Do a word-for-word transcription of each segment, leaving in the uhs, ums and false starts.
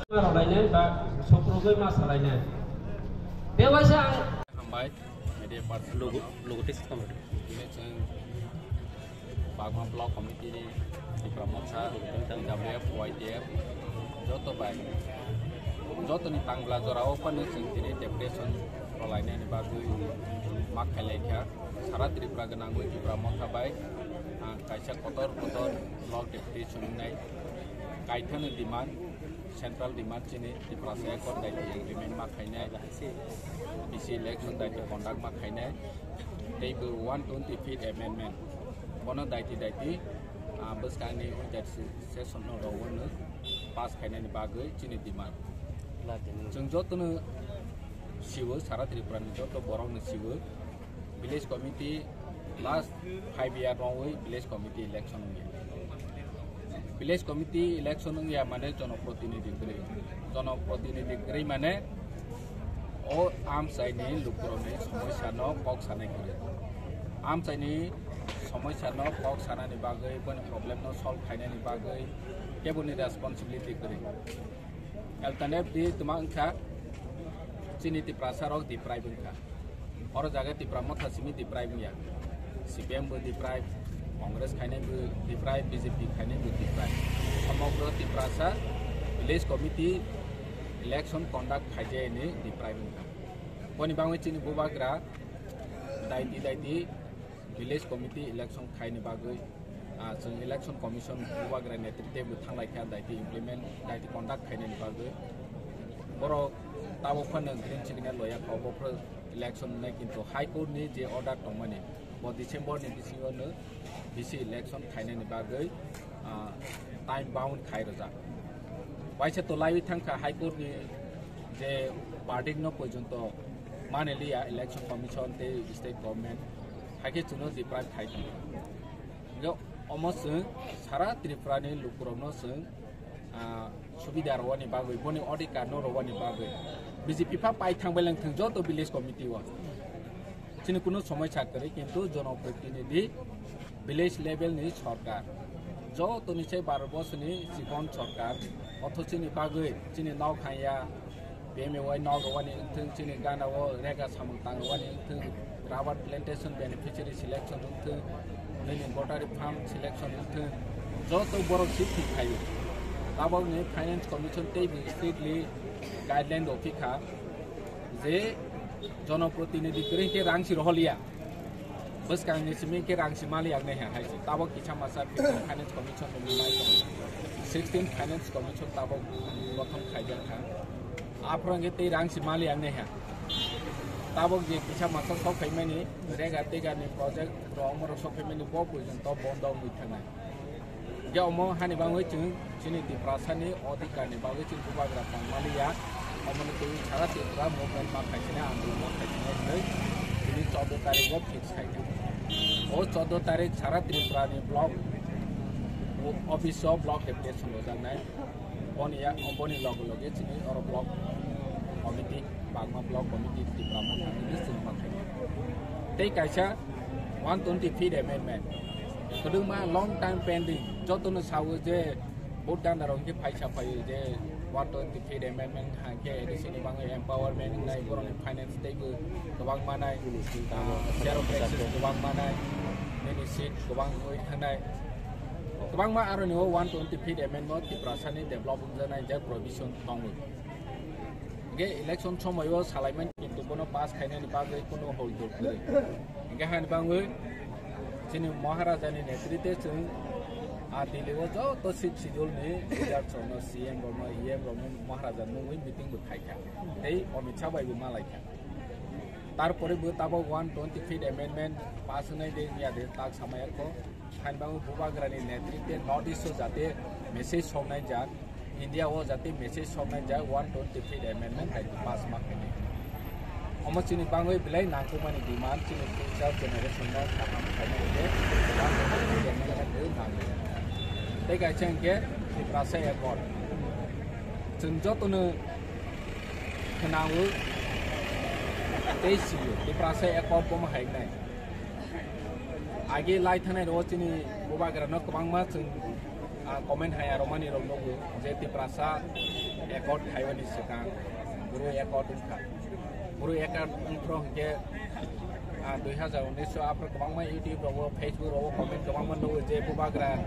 Rwlainai ba sokrogwi ma salainai. Bewaisa ang Hambai, media person logo, logo text kamar. Bini chwng Bagma Block Committee ni Tipra Motha, W F, Y T F, joto bai, jotoni tangla jorao phano chwng tini deputation rwlainani bagwi ma khailaikha. Sara Tripura gwnangwi Tipra Motha bai, ah, kaisa kotor kotor block deputation wngnai. Kaithano demand, central demand chini Tiprasa Accord daiti agreement ma khainai, B C election daiti conduct ma khainai, tei bo one twenty fifth amendment bono daiti daiti, ah, bwskangni unjat session no rogwino pass khainani bagwi chini demand. Chwng jotono siwo, sara Tripura ni joto borok no siwo, village committee last five year rongwi village committee election wngya. Village committee election wngya mane jonoprotinidhi kwrwi. Jonoprotinidhi kwrwi mane o amchaini lukurokni somosya no kok sanai kwrwi. Amchaini somosya no kok sanani bagwi, boni problem no solve khainani bagwi keboni responsibility kwrwi. Alternate di twma wngkha chini Tiprasa rok deprive wngkha. Oro jaga Tipra Motha simi deprive wngya. C P M bo deprive, Congress khainai bo deprive, B J P khainai bo deprive. Somogro Tiprasa village committee election conduct khaijayani deprive wngkha. Boni bagwi chini bubagra daiti daiti village committee election khaini bagwi, ah, chwng election commission bubagra netrite bo thanglaikha daiti implement, daiti conduct khainani bagwi. Borok tabuk phano green signal loya kha, obo phano election wngnai, kintu High Court ni je order tongmani, bo December ni bisingo no B C election khainani bagwi, ah, time bound khai rwjak. Waisa to laiwi thangkha High Court ni je verdict no porjonto maniliya election commission tei state government, haikhe chwngno deprive khai tongkha. Hingke omo chwng sara Tripura ni lukurokno chwng, ah, subida rwani bagwi, boni odhikar no rwani bagwi B J P pha pai thangbai lang thwng joto village committee o. Chini kunu somosya kwrwi, kintu jonoprotinidhi village level ni sorkar, jotoni se baro bosoni chikon sorkar, otho chini bagwi chini nok hanya, P M A Y nok rwani wngthwng, chini gana o rega samung tang rwani wngthwng, rubber plantation beneficiary selection wngthwng, nini bottery farm selection wngthwng, joto borok sik thik khaio. Tabokni finance commission tei bo strictly guideline rok phikha je jonoprotinidhi kwrwi khe rang si roholiya. Bwskangni simi khe rang si mali ang naiha hai se. Tabok kisa masa finance commission ni nai tongo. Sixteen finance commission tabok gothon khaijak kha. Aphuru hwnkhe tei rang si mali ang naiha. Tabok je kisa masa sok phaimani rega tega ni project rok omorok sok phaimani bo porjonto bondo wngwi thangnai. Hingke omo hani bagwi chwng chini Tiprasani odhikarni bagwi chini bubagra tongmani ya. Omoni twi sara Tripura movement ma khaisini, andolon ma khaisini hwnwi tini chordo tarikgo fix khaikha. O chordo tarik sara Tripurani block office o block deputation rojaknai. Boni ya, boni loge loge chini oro block committee, Bagma block committee Tipra Motha hwnwi chwng ma khaikha. Tei kaisa one twenty fifth amendment. Kwbangma long time pending, jotono sawo je vote ganda rok hwnkhe phaisa phaio je one twenty fifth amendment hwnkhe A D C ni bagwi empowerment wngnai, borokni finance teibo kwbang manai, ah, zero taxes kwbang manai, nini seat kwbang wngwi thangnai. Kwbangma aroni o one twenty fifth amendment Tiprasani develop wngjaknai je provision tongo. Hingke election somoio salaimani kintu bono pass khainani bagwi kunu hoi dol kwrwi. Hingke hani bagwi chini Maharajani netrite chwng a Delhi o joto Sixth Schedule ni leader rokno, C M rokno, E M rokno Maharaja nungwi meeting bo khaikha. Tei Amit Shah bai bo malaikha. Tarpore bo tabok one twenty fifth amendment pass wngnai de wngya de tak samaya kho. Hani bagwi bubagrani netrite North East o jate message soknai jak, India o jate message soknai jak one twenty fifth amendment hai pass ma khainai. Omo chini bagwi belai nangkukmani demand, chini future generation no kaham khainai hwnkhe one twenty fifth amendment belai nango. Tei kaisa hwnkhe Tiprasa Accord. Chwng jotono khwnao tei sio Tiprasa Accord bomo hai wngnai. Age lai thanai rok chini bubagra no kwbangma chwng, ah, comment hai aromani rok nugo je Tiprasa Accord khaibani swkang bwrwi accord wngkha. Bwrwi accord wngphru hwnkhe, ah, dui hazar unis o aphru kwbangma YouTube rogo, Facebook rogo comment kwbangma nugo je bubagra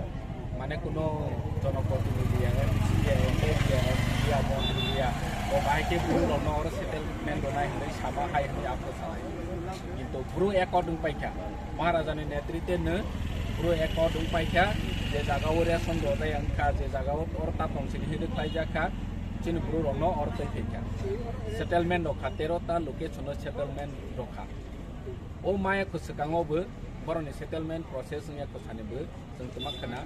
mane kuno jonoprotinidhi ya, M C ya, M P ya, M P ya, montri ya, bo bahai khe bwrwi rokno oro settlement rwnai hwnwi sama hai hwnwi aphru salai. Kintu bwrwi accord wngpaikha. Maharajani netritwno bwrwi accord wngpaikha, je jagao ration rwjak wngkha, je jagao oro ta tongthokni hinwi khlaijak kha, chini bwrwi rokno oro twi phaikha. Settlement rokha, tero ta location o settlement rokha. O maya kho swkango bo borokni settlement process wngya kho sani bo. Chwng twma khna,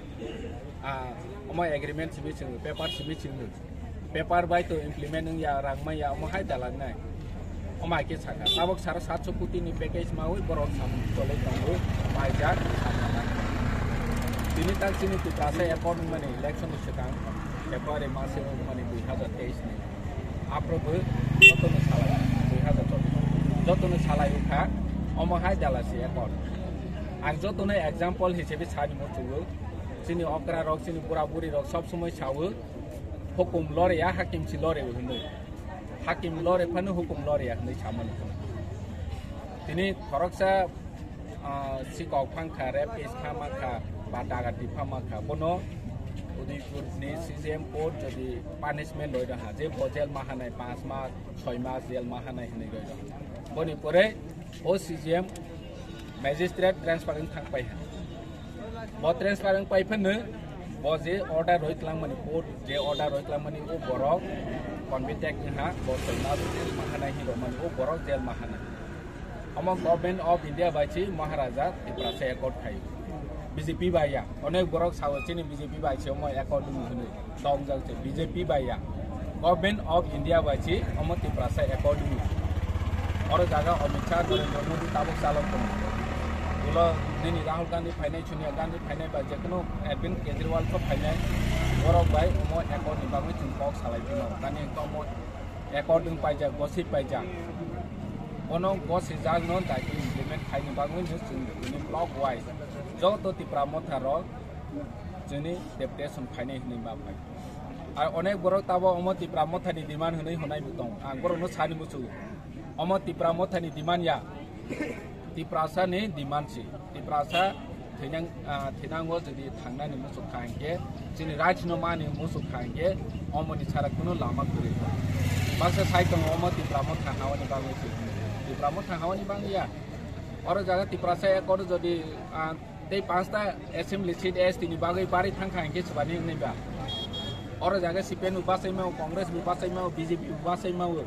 ah, omo agreement simi chwng, paper simi chwng, paper bai to implement wngya, rang manya, omo hai dalangnai. Omo hai khe sakha. Tabok sara satso koti ni package mawi borok samung cholai tongo, maijak, samung nai. Tini tak chini Tiprasa accord wngmani election ni swkang February mas o wngmani dui hazar teis ni. Aphuru bo jotono salai, dui hazar chobbish. Jotono salai wngkha, omo hai dalasi accord. Ang jotono example hisabe sani muchungo, chini okra rok, chini bura buri rok sob somoi sawo, hukum lore ya, hakim si lore hwnwi. Hakim lore phano hukum lore ya hwnwi samani. Tini khoroksa, ah, sikok phangkha, rape case kha makha, ba dagati pha makha, bono Udaipur ni C J M court jodi punishment roi ha, je bo jail mahanai panch mas, choi mas jail mahanai hwnwi roi. Boni pore o C J M magistrate transfer wng thang pai ha. Bo transfer wng pai phano bo je order roi twlangmani, court je order roi twlangmani o borok convict wng ha, bo choi mas jail mahanai hi rokmani o borok jail mahanai. Omo Government of India bai si Maharaja Tiprasa accord khai. B J P bai ya. Onek borok sao chini B J P bai se omo accord wng hwnwi. Tongjak se B J P bai ya. Government of India bai si omo Tiprasa accord wng. Oro jaga Amit Shah, Narendra Modi tabuk chalok tongo. Ulo nini Rahul Gandhi phainai, Sonia Gandhi phainai, ba jekono Arvind Kejriwal kho phainai. Borok bai omo accord ni bagwi chwng kok salai phino. Tani omo accord wng paijak, gosip paijak. Bono gosijakno daikhe implement khaini bagwi no chwng tini block wise joto Tipra Motha rok chini deputation khainai hwnwi ma phai. Ar onek borok tabo omo Tipra Motha ni demand hwnwi hwnai bo tong. Ang borokno sani muchungo. Omo Tipra Motha ni demand ya. Tiprasa ni demand si. Tiprasa thinang, ah, thinango jodi thangnani muchuk kha hwnkhe, chini rights no mani muchuk kha hwnkhe, omoni sara kuno lama kwrwi. Baksa sai tongo omo Tipra Motha haoni bagwi si. Tipra Motha haoni bagwi ya. Oro jaga Tiprasa accord jodi, ah, tei panchta assembly seat S T ni bagwi bari thang kha hwnkhe swbani wngnai ba. Oro jaga C P M bo bachai mao, Congress bo bachai mao, B J P bo bachai mao.